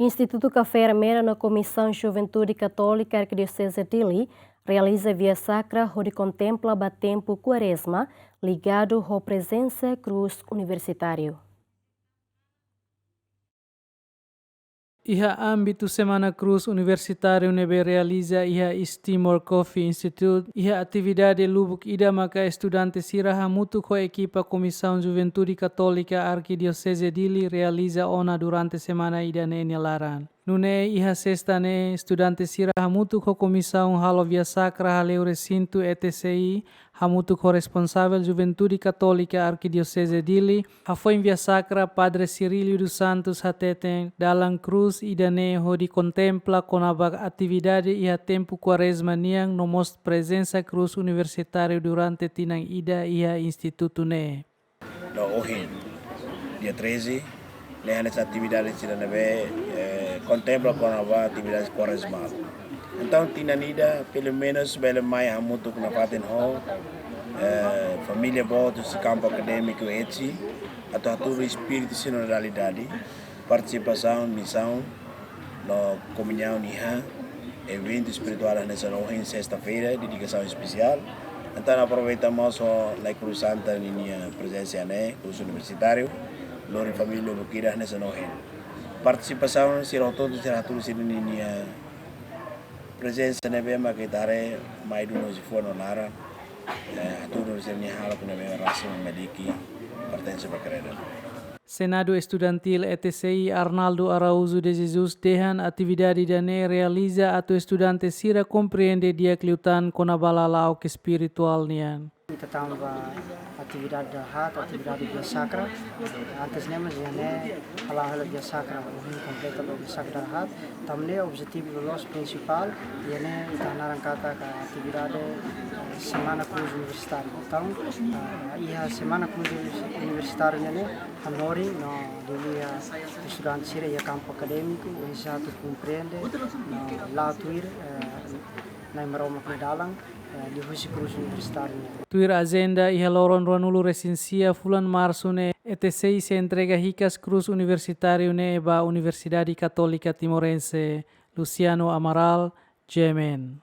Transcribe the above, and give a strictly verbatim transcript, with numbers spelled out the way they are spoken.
Institutu Café Armera no Komisaun Juventude Katólika Arkidioseze Dili realiza via sakra hodi kontempla ba tempu Kuarezma ligadu ho prezensa Krús Universitáriu. Iha ámbitu Semana Krús Universitáriu ne'ebé realiza iha East Timor Coffee Institute, iha atividade lubuk ida maka estudante sira hamutuk ho ekipa Komisaun Juventude Katólika Arkidioseze Dili realiza ona durante semana ida-ne'e nia laran. Nune'e iha sesta ne'e estudante sira hamutuk ho komisaun halo via sakra haleu resintu E T C I, hamutuk ho responsavel Juventude Katólika Arkidioseze Dili, hafoin via sakra Padre Cirilio dos Santos hateten, dalan krús ida-ne'e hodi kontempla kona-ba atividade iha tempu Kuarezma nian no mós prezensa Krús Universitáriu durante tinan ida iha institutu ne'e. No ohin, dia treze, ne'e hanesan atividade sira ne'ebé, eh, kontempla kona-ba atividade Kuarezma. Entaun, tinan ida, pelumenus, bele mai hamutuk nafatin ho, eh, família boot husi kampu akadémiku E T C I, atu hatudu espíritu sinodalidade, partisipasaun, misaun, no komuñaun iha eventu espirituál hanesan ohin sesta-feira, dedikasaun espesiál. Entaun, aproveita mós ho Nai Krús Santa ninia prezensa ne'e, Krús Universitáriu, lori família lubuk ida hanesan ohin. Partisipasaun sira hotu-hotu sira hatudu sira ninia prezensa ne'ebé maka ita haree mai duni husi fuan no laran, eh, hatudu sira-nia hahalok ne'ebé rasik memiliki pertense ba kredu. Senadu Estudantil E T C I Arnaldo Araújo de Jesus dehan atividade ida-ne'e realiza atu estudante sira komprende di'ak liután kona-ba lala'ok espirituál nian. Ita tama ba atividade dala haat, atividade via sakra. Antes ne'e mós iha ne'e hala'o hela via sakra, ohin kompleta ba via sakra dala haat. Tanba ne'e objetivu loloos prinsipál iha ne'e ita hanaran katak atividade, eh, Semana Krús Universitáriu. Entaun, eh, iha Semana Krús Univers-, Universitáriu ne'e hanorin no liuliu iha estudante sira iha kampu akadémiku, oinsá atu komprende no la'o tuir, eh, Nai Maromak nia dalan, eh, liuhusi Krús Universitáriu ne'e. Tuir ajenda, iha loron ruanulu-resin-sia fulan Marsu ne'e, E T C I sei entrega hikas Krús Universitáriu ne'e ba Universidade Katólika Timorense. Luciano Amaral, G M N.